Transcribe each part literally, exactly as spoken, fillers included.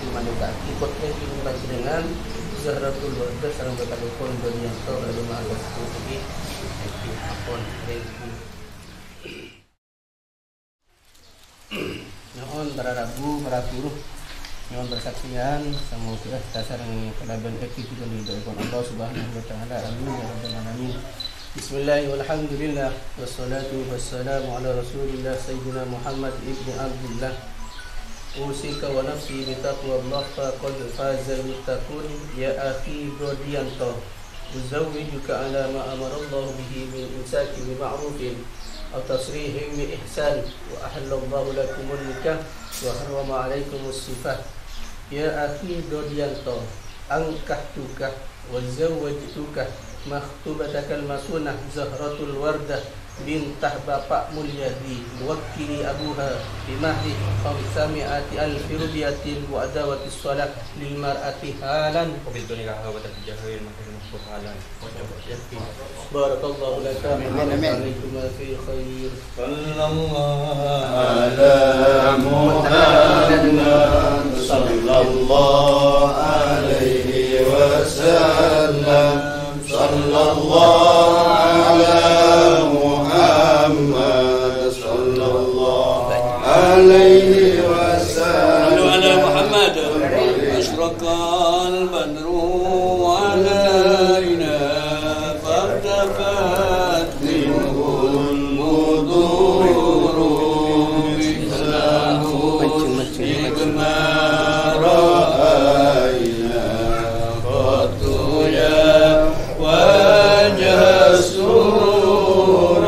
Rabu manèka. Ikut nèng panjhennengngan Zahratul Wardah sareng bhâkal èpon Dodiyanto kalabân ma'arep nèng ampon. Nyo'on para rabu, para ghuru. Nyo'on parsaksèyan, samoga tasareng kalabân èdhi dhuli ridhoèpon Allah Subhanahu wa Ta'ala. Amin ya rabbal alamin. Bismillah, walhamdulillah, wassalatu wassalamu ala Rasulillah Sayyidina Muhammad ibni Abdillah. Usika wa nafsi bitaqwallah, faqad fazal muttaqun. Ya akhi Dodiyanto, أزوجك على ما أمر الله به من إمساك بمعروف أو تسريح بإحسان، وأحل الله لكم النكاح وحرم عليكم السفاح. يا أخي دوديانتو، أنكحتك وزوجتك مخطوبتك المصونة زهرة الوردة بنت بابا موليادي موكلي أبوها بمهر خمسمائة ألف روبية وأداة الصلاة للمرأة حالا. قبلت نكاحها وتزوجتها بمهر مخطوبة حالا. بارك الله لك. آمين. آمين. وعليكما في خير. صلى الله على محمد، صلى الله عليه وسلم. صلى الله على محمد، صلى الله عليه وسلم. صلوا على محمد. أشرق البدر علينا فارتفعت منه البدور مثله إذ ما رأينا قط يا وجه السرور.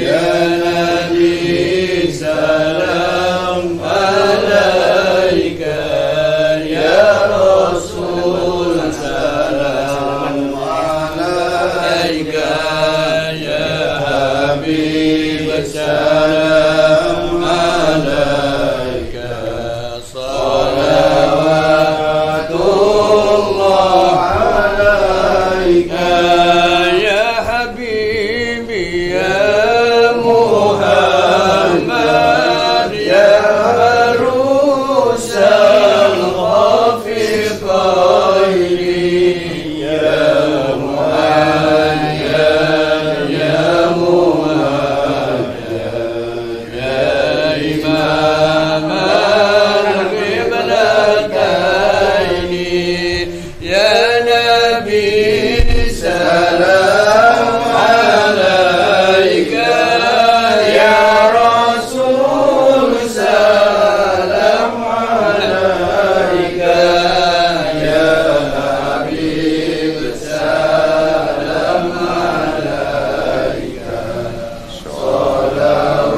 يا نبي سلام عليك، يا رسول سلام عليك، يا حبيب سلام عليك. صلوات الله عليك. يا حبيبي يا محمد، يا عروس الخفقين، يا مهيا، يا مهيا. يا إمام القبلتين، يا نبي سلام عليك، يا رسول سلام عليك، يا حبيب سلام عليك. صلوات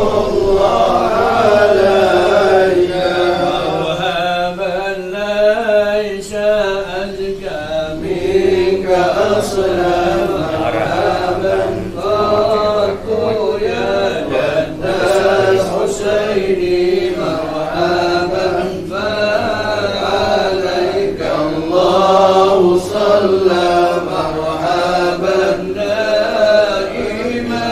الله عليك. مرحبا ليس أزكى منك أصلا. مرحبا قط يا جد الحسين. مرحبا فعليك الله صلى. مرحبا دائما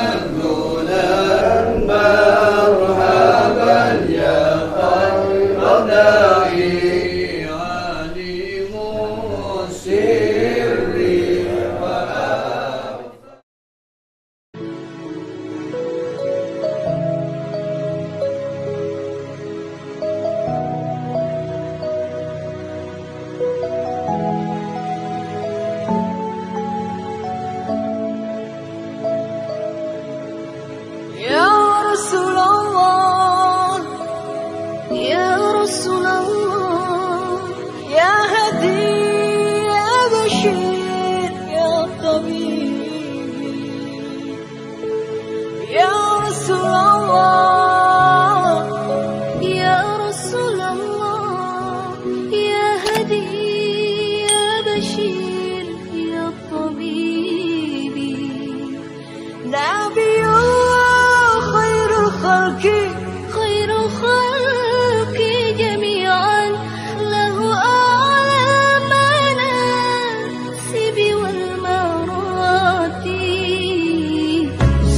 Rasulullah, ya Rasulullah, ya Hadi, ya Bashir, ya Tabibi. Nabiyullah khairul khalqi, khairul khalqi jami'an, lahu a'la manaqib wal maratib.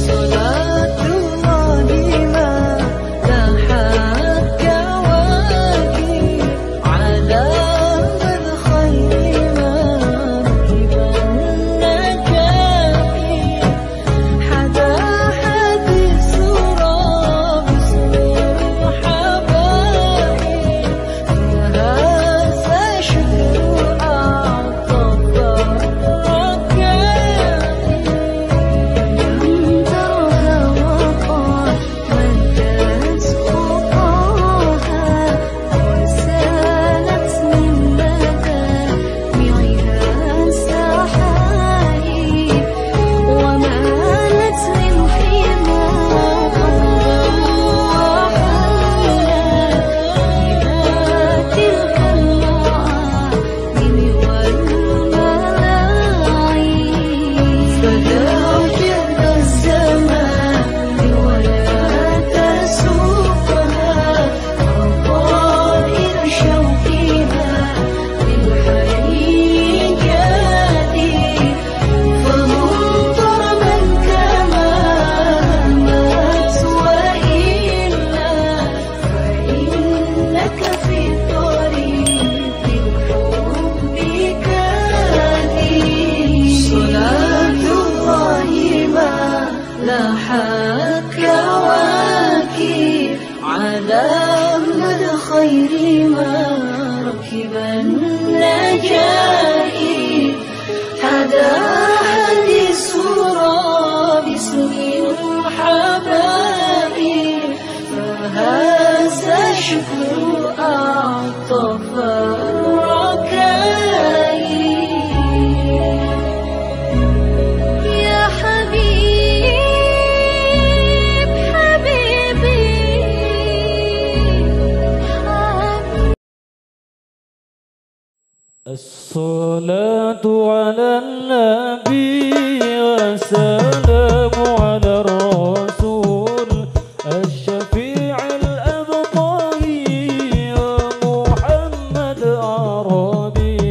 Salatullahi ma laha kawakib, ala man khairu ma rakiban najati. Hada hadis surah bismil habaib. فإنك في طريق الحب كاذب. صلاة الله ما لاح كواكب، على من خير ما ركب النجائب. هذا حديث رب اسم الحبائب، فهذا شكر أعطى فرقائي. يا حبيب، حبيبي، حبيبي. الصلاة على النبي والسلام على الرسول الشفيع الأبقى يا محمد عربي.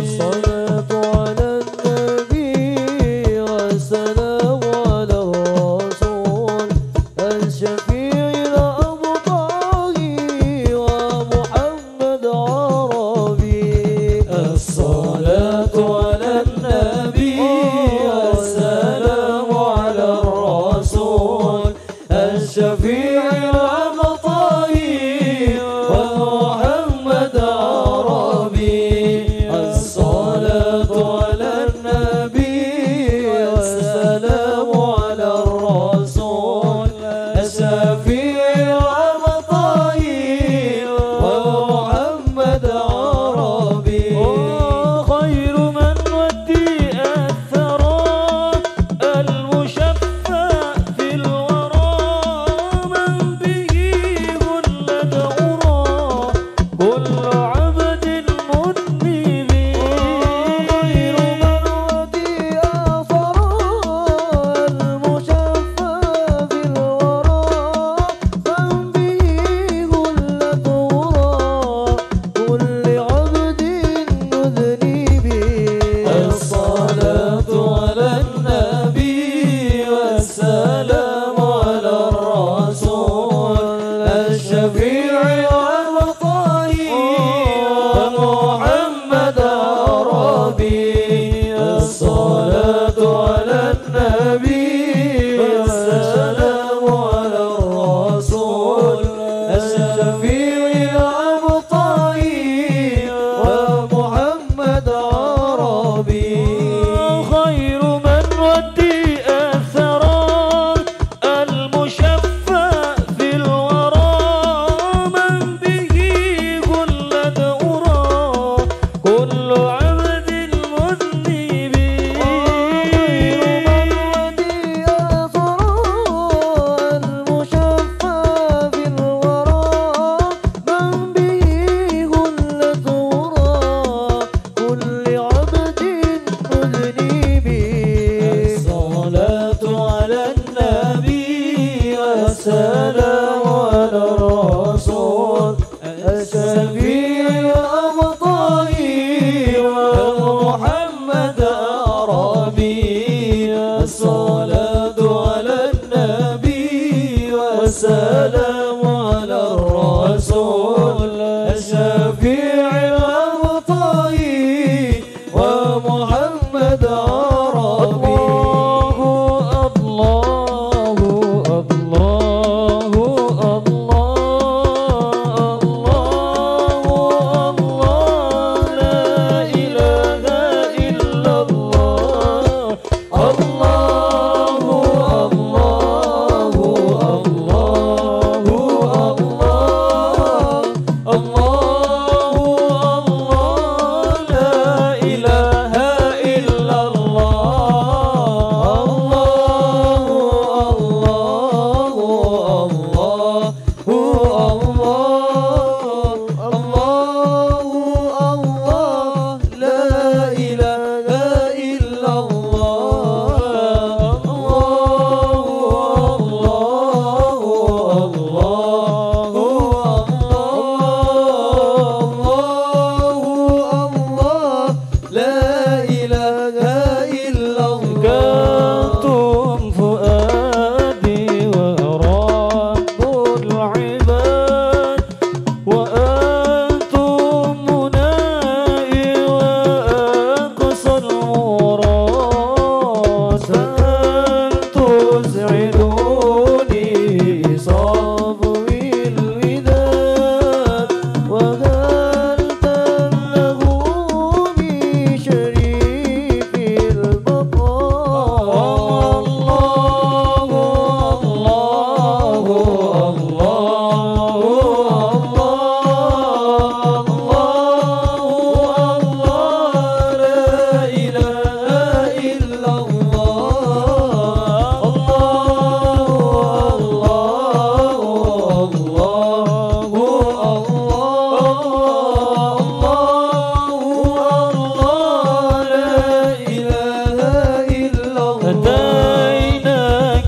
الصلاة على النبي والسلام على الرسول الشفيع الأبقى يا محمد محمد عربي. الصلاة على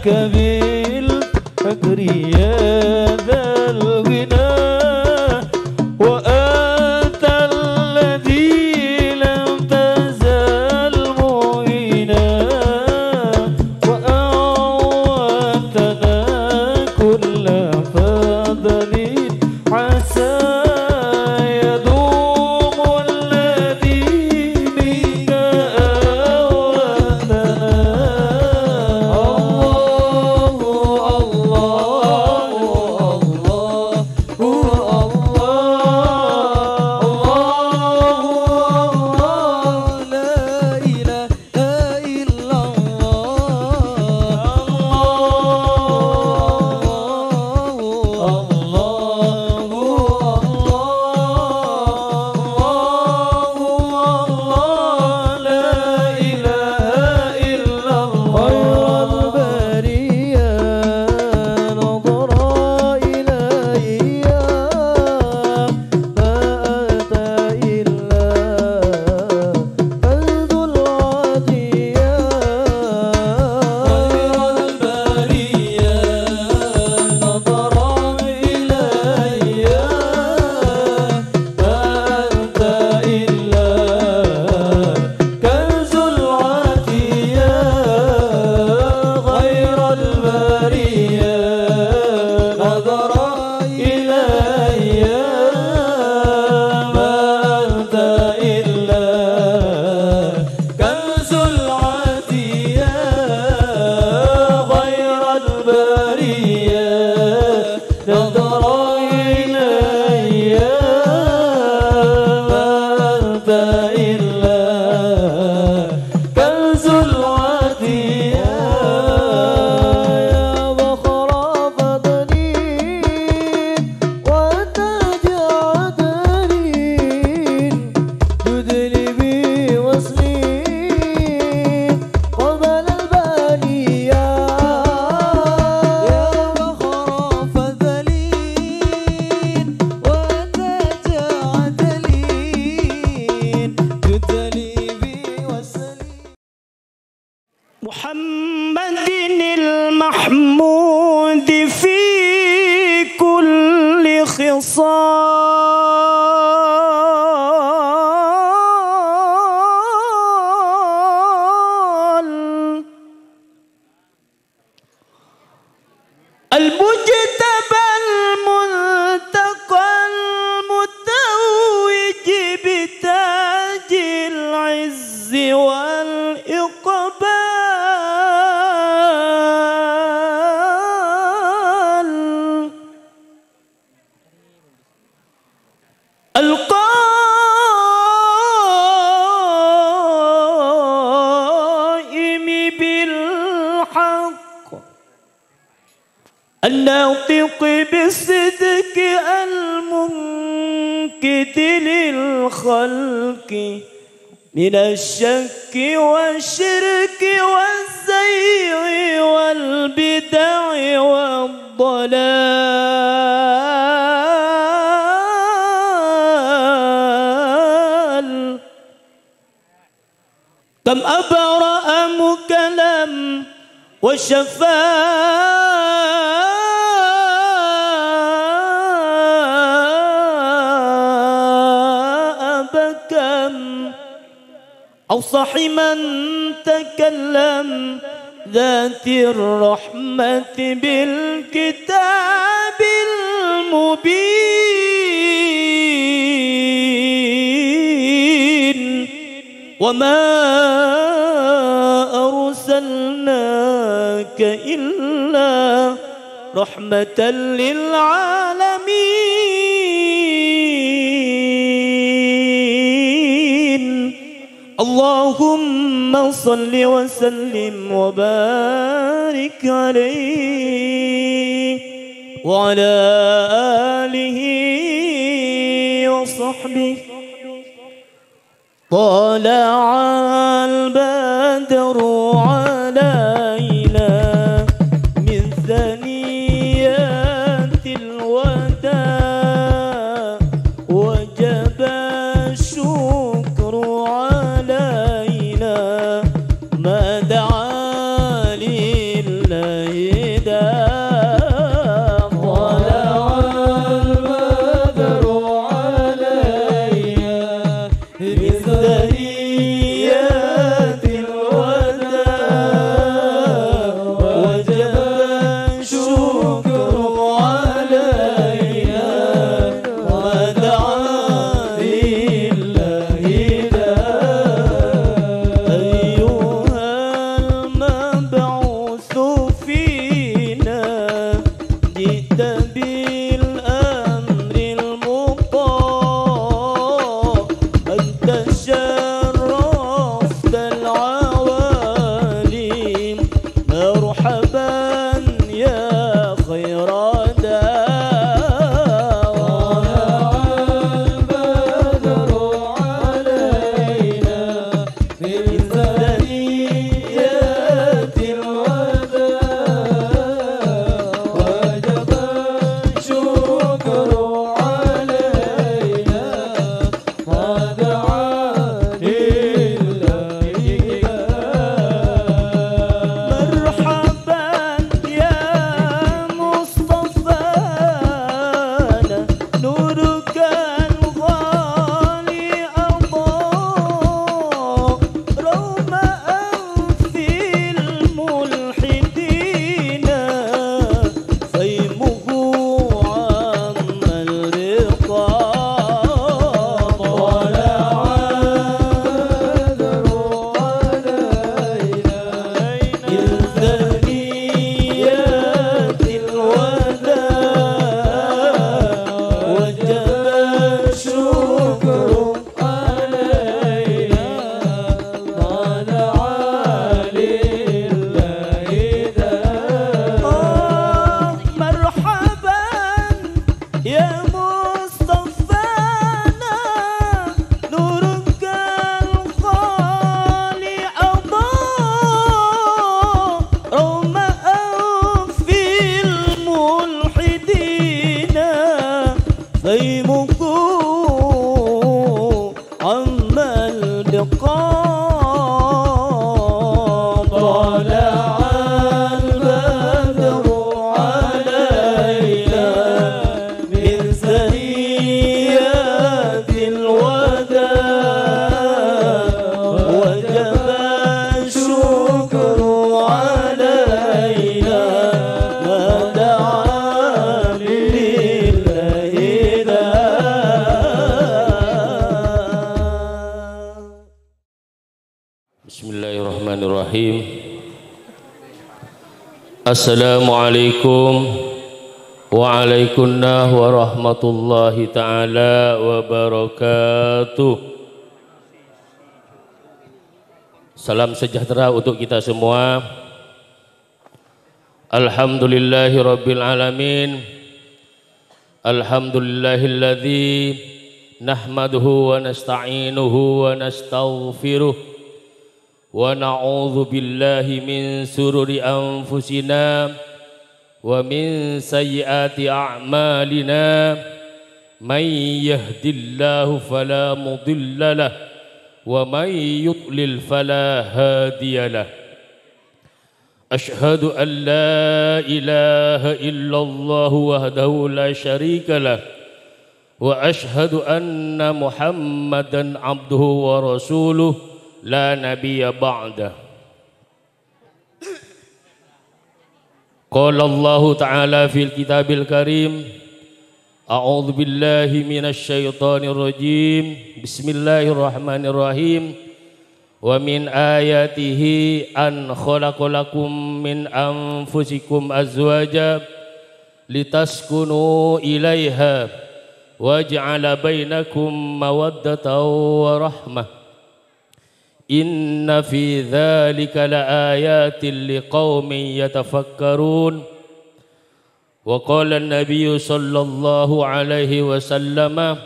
بالفقر يا ذا الغنى، وأنت الذي لم تزل معينا، وأعطتنا كل فضل عسى يدوم الذي منك أوتنا. الله، الله، الله، الله، الله، لا إله إلا الله. الله، الله، الله، الله، لا إله إلا الله. خير البرية نظر إلي، ما أنت إلا كنز العطية. خير البرية نظر إلي، ما أنت إلا كنز العطية. خير البرية نظر إلي، ما أنت إلا كنز العطية. خير البرية نظر إلي، ما أنت إلا كنز العطية. يا بحر فضل وتاج عدن، جد لي بوصلي قبل البالية. يا بحر فضل وتاج عدن، جد لي بوصلي. محمد المحمود في كل خصال. المجتبى المنتقى المتوج بتاج العز والإقبال. القائم بالحق، الناطق بالصدق، المنقذ للخلق من الشك والشرك والزيغ والبدع والضلال. كم أبرأ مكلا وشفى أبكم، أو صحما تكلم، ذات الرحمة بالكتاب المبين. وما أرسلناك إلا رحمة للعالمين. اللهم صل وسلم وبارك عليه وعلى آله وصحبه. طلع البدر علينا من ثنيات الوداع، وجب الشكر علينا ما دعا لله الرضا. طلع البدر علينا من ثنيات الوداع، وجب الشكر علينا. مرحبا يا مصطفانا، نورك الغالي أضاء رغم أنف الملحدين. سيفه عم الرقاب. طلع البدر علينا من ثنيات الوداع، وجب الشكر علينا، طلع لله ذا. آه، مرحبا يا مصطفانا، نورك الغالي أضاء رغم أنف الملحدين. سيفه عم الدقاق. طلع البدر علينا من ثنيات الوداع، وجب الشكر علينا، ما دعا لله داع. Bismillahirrahmanirrahim. Assalamualaikum waalaikumsalam warahmatullahi taala wabarakatuh. Salam sejahtera untuk kita semua. Alhamdulillahirabbil alamin. Alhamdulillahilladzi nahmaduhu wa nasta'inuhu wa nastaghfiruh wa na'udzu billahi min syururi anfusina wa min sayyiati a'malina. May yahdillahu fala mudhillalah wa may yudlil fala hadiyalah. Asyhadu an la ilaha illallah wahdahu la syarikalah, wa asyhadu anna Muhammadan abduhu wa rasuluh, la nabiyya ba'dah. Qala Allahu ta'ala fil kitabil karim, a'udzu billahi minasy syaithanir rajim. Bismillahirrahmanirrahim. Wa min ayatihi an khalaqa lakum min anfusikum azwaja litaskunu ilaiha wa ja'ala bainakum mawaddatan wa rahmah. Inna fi dzalika la ayatin liqaumin yatafakkarun. Wa qala an-nabiyyu sallallahu alaihi wasallam,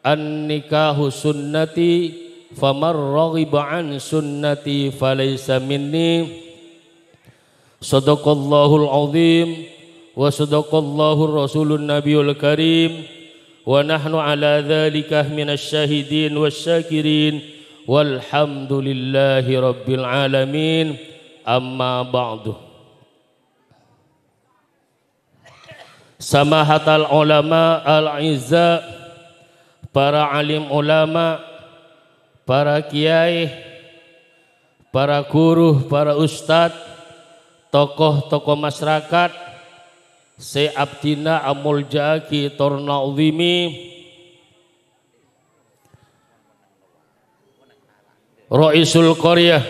"An-nikahu sunnati, faman raghiba an sunnati falaysa minni." Shadaqallahul azim, wa shadaqallahur rasulun nabiyul karim, wa nahnu ala dzalika minasy syahidin wasy syakirin, walhamdulillahi rabbil alamin. Amma ba'du. Samahatal ulama al-izza, para alim ulama, para kiai, para guru, para ustad, tokoh-tokoh masyarakat sè abdhina amolja'aghi tor na'zimi, Raisul Qaryah,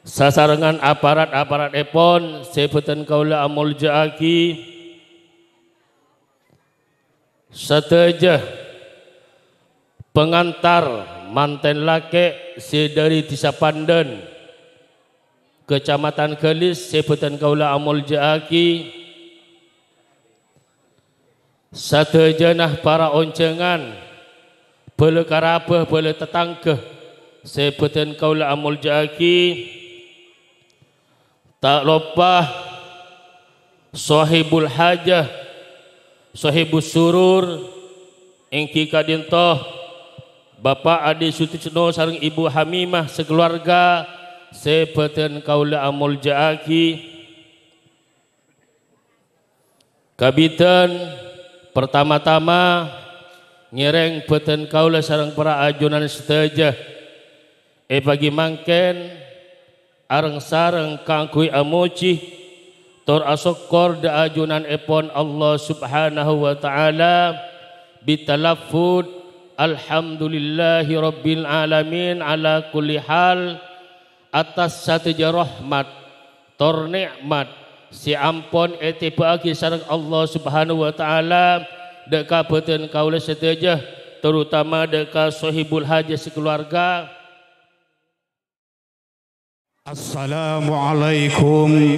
sasarengan aparat-aparatèpon sè bhâdhân kaulâ amolja'aghi, sadhâjâ pangantar mantèn lakè' sè dhâri Dhisa Pandan, Kecamatan Galis sè bhâdhân kaulâ amolja'aghi, Sadhâjâna para onjhângan, bhâlâ karabhât, bhâlâ tatangghâ sè bhâdhân kaulâ amoljâ'aghi, ta' loppa Sohibul Hajah, Sohibus Surur, èngghi ka'dinto Bapa' Adi Sutrisno sareng Ibu Hamimah sakalowarga sè bhâdhân kaulâ amoljâ'aghi. Kabidhân, partama-tama, ngèrèng bhâdhân kaulâ sareng para ajunan sadhâjâ èpaghi mangkèn areng-sareng kaangghuy amojhi tor asokkor dâ' ajunanèpon Allah Subhanahu wa Ta'ala bitalaffudz, "Alhamdulillahirabbil alamin ala kulli hal," attas sadhâjâ rahmat tor nè'mat sè ampon ètèbâ'aghi sareng Allah Subhanahu wa Ta'ala dâ' ka bhâdhân kaulâ sadhâjâ, terutama dâ' ka Sohibul Hajah sakalowarga. Assalamualaikum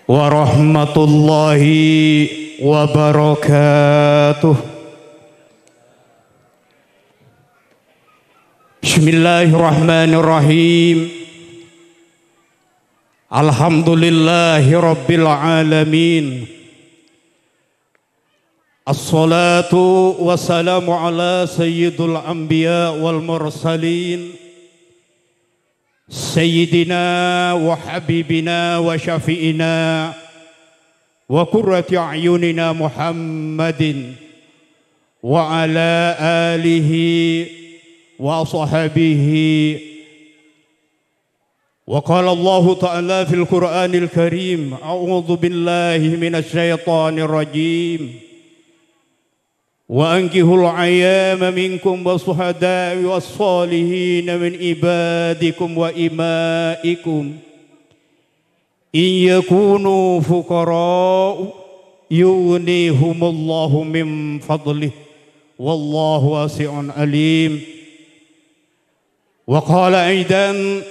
warahmatullahi wabarakatuh. Bismillahirrahmanirrahim. Alhamdulillahirabbil alamin. Assalatu wassalamu ala sayyidil anbiya wal mursalin, sayyidina wa habibina wa syafi'ina wa qurrati a'yunina Muhammadin wa ala alihi wa sahbihi. Wa qala Allahu ta'ala fil Qur'anil Karim, a'udzu billahi minasy syaithanir rajim. "Wa ankihul ayama minkum was-syuhada'i was-shalihina min ibadikum wa ima'ikum, in yakunu fuqara'a yughnihumullahu min fadlih, wallahu wasi'un alim." Wa qala aidan,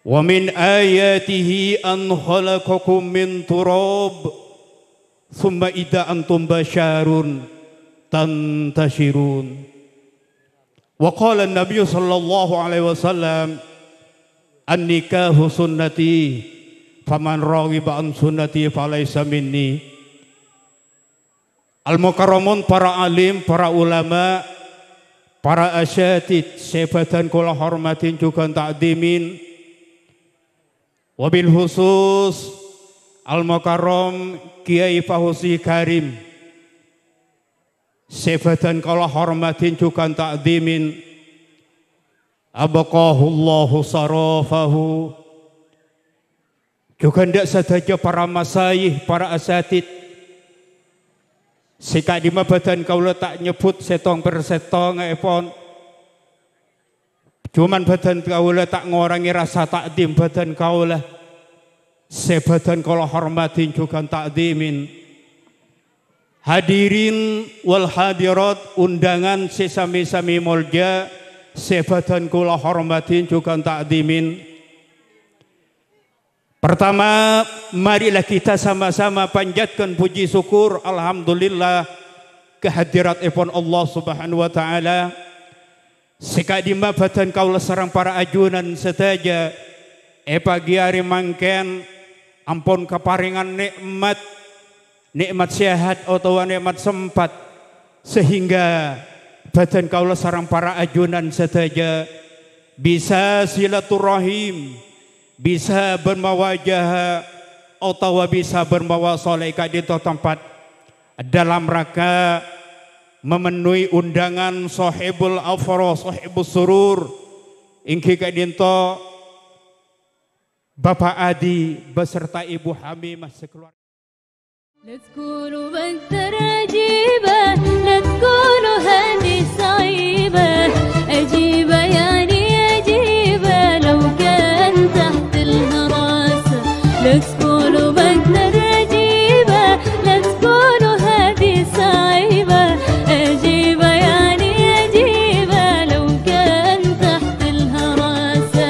"Wa min ayatihi an khalaqakum min turab, tsumma idza antum basyarun tantashirun." Wa qala an-Nabiyyu sallallahu alaihi wasallam, "An-nikahu sunnati, faman raghiba an sunnati falaisa minni." Al-mukarramun, para alim, para ulama, para asatidz sè bâdhân kaulâ hormadhi jhughân ta'dhimin. Wabil khusus Al-Mukarram Kiai Fauzi Karim sè bâdhân kaulâ hormadhi jhughân ta'dhimin. Abqahullahu sarafahu. Jhughân dâ' sadhâjâ para masyayikh, para asatidz sè ka'dimma bâdhân kaulâ ta' nyebbhut sèttong per sèttongngaèpon. Coma bâdhân kaulâ ta' ngorangè rasa ta'dhim bâdhân kaulâ sè bâdhân kaulâ hormadhi jhughân ta'dhimin. Hadirin wal hadirat, undangan sè sami-sami molja, sè bâdhân kaulâ hormadhi jhughân ta'dhimin. Pertama, marilah kita sama-sama panjatkan puji syukur, alhamdulillah, ka hadiratèpon Allah Subhanahu wa Ta'ala. Sè ka'dimma bâdhân kaulâ sareng para ajunan sadhâjâ è pagi arè mangkèn ampon kaparèngan nè'mat, nè'mat sehat otabâ nè'mat sempat, sehingga bâdhân kaulâ sareng para ajunan sadhâjâ bisa silaturahim, bisa bermawajaha, otabâ bisa bermawasalah è ka'dinto tempat dalam rangka memenuhi undangan Sohibul Afrah, Sohibus Surur, èngghi ka'dinto Bapak Adi beserta Ibu Hamimah sakeluarga. لا تقولوا بكتر عجيبة، لا تقولوا هذه صعيبة. عجيبة يعني عجيبة، لو كان تحت الهراسة. لا تقولوا بكتر عجيبة، لا تقولوا هذه صعيبة. عجيبة يعني عجيبة، لو كان تحت الهراسة.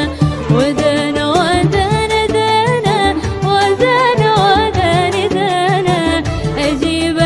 ودانا، ودانا، دانا، ودانا، ودانا، دانا. عجيبة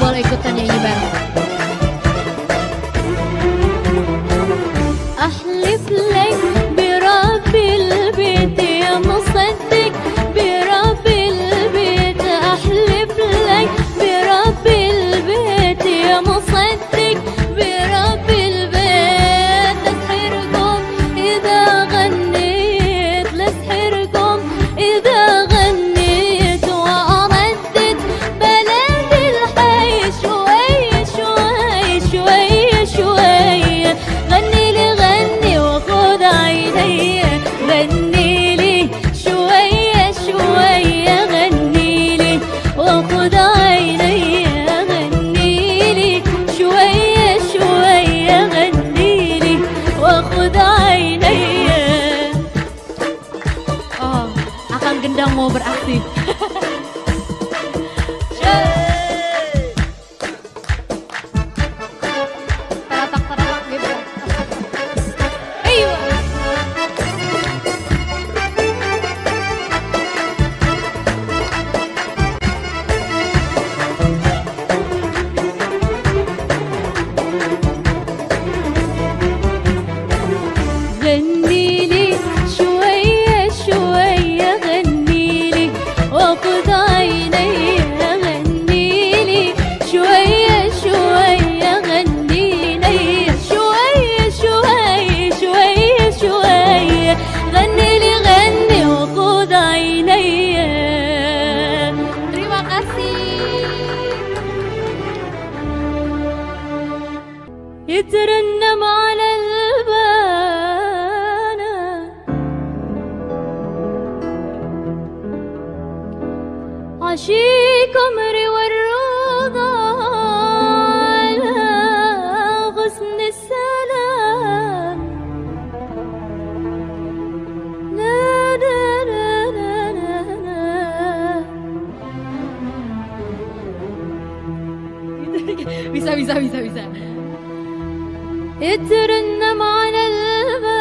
Boleh ikutan nyanyi bareng. أحلف لك برب البيت يا مصدق، برب البيت، أحلف لك برب البيت يا مصدق، برب البيت، لسحركم إذا غنيت، لسحركم إذا غنيت وأردت بلد الحي شوي، شوي، شوي، شوي. غني لي، غني وخذ عيني، غني لي شوي، شوي، غني لي وخذ عيني، غني لي شوي، شوي، غني لي وخذ عيني. Oh, akang gendang mau beraksi. Taratak-taratak gitu. Ayo. غني لي شوية شوية، غني لي وخذ عيني، غني لي شوية شوية، غني لي شوية شوية، شوية شوية، غني لي، غني وخذ عيني. Terima kasih. يترنم على البانا عشيق قمر والروضة على غصن السلام. لا، لا، لا، لا، لا. Bisa, bisa, bisa, bisa. يترنم على البانا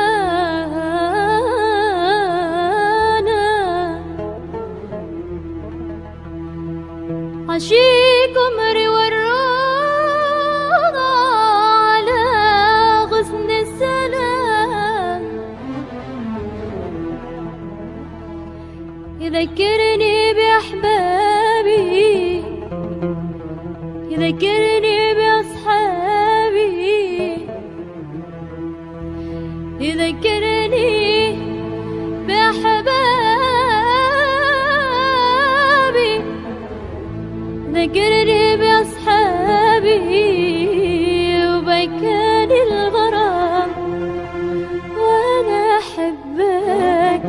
عشيق قمر والروضة على غصن السلام. يذكرني بأحبابي، يذكرني بأصحابي، يذكرني بأحبابي، ذكرني بأصحابي، وبكاني الغرام وأنا أحبك.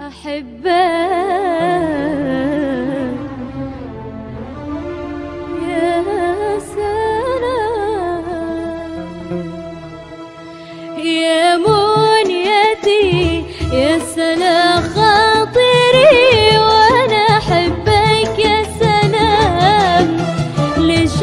أحبك يا سلام، يا منيتي، يا سلام خاطري، وأنا أحبك يا سلام. ليش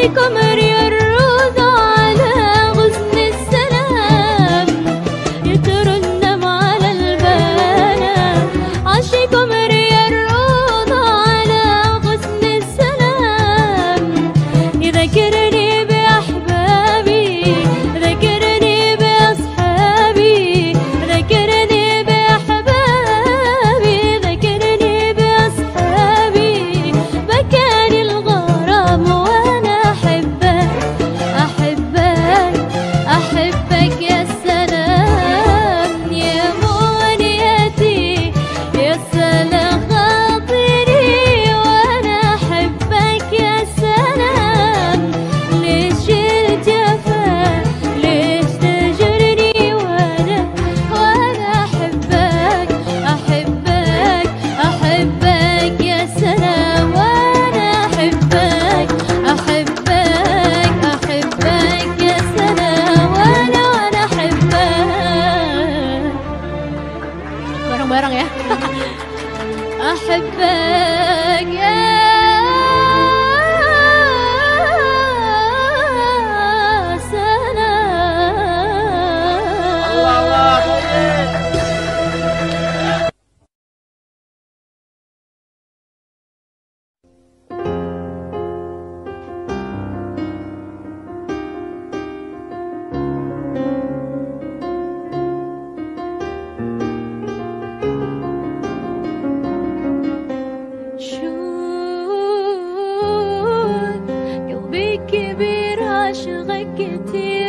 عاشقكم ريا الروضة على غصن السلام، يترنم على البنات. عاشقكم ريا الروضة على غصن السلام، يذكرني بأحبابي، يذكرني بأصحابي، يذكرني بأحبابي، يذكرني بأصحابي. بكاني الغرام وأنا أحبك، أحبك، أحبك يا سلام، يا منيتي، يا سلام خاطري، وأنا أحبك يا سلام. ليش الجفا، ليش تهجرني وأنا، وأنا أحبك، أحبك، أحبك يا سلام، وأنا أحبك، أحبك، أحبك يا سلام، وأنا، وأنا أحبك. Bareng-bareng ya. أحبك يا سلام. الله، الله، طيب. شوف، قلبي كبير، عاشقك كتير.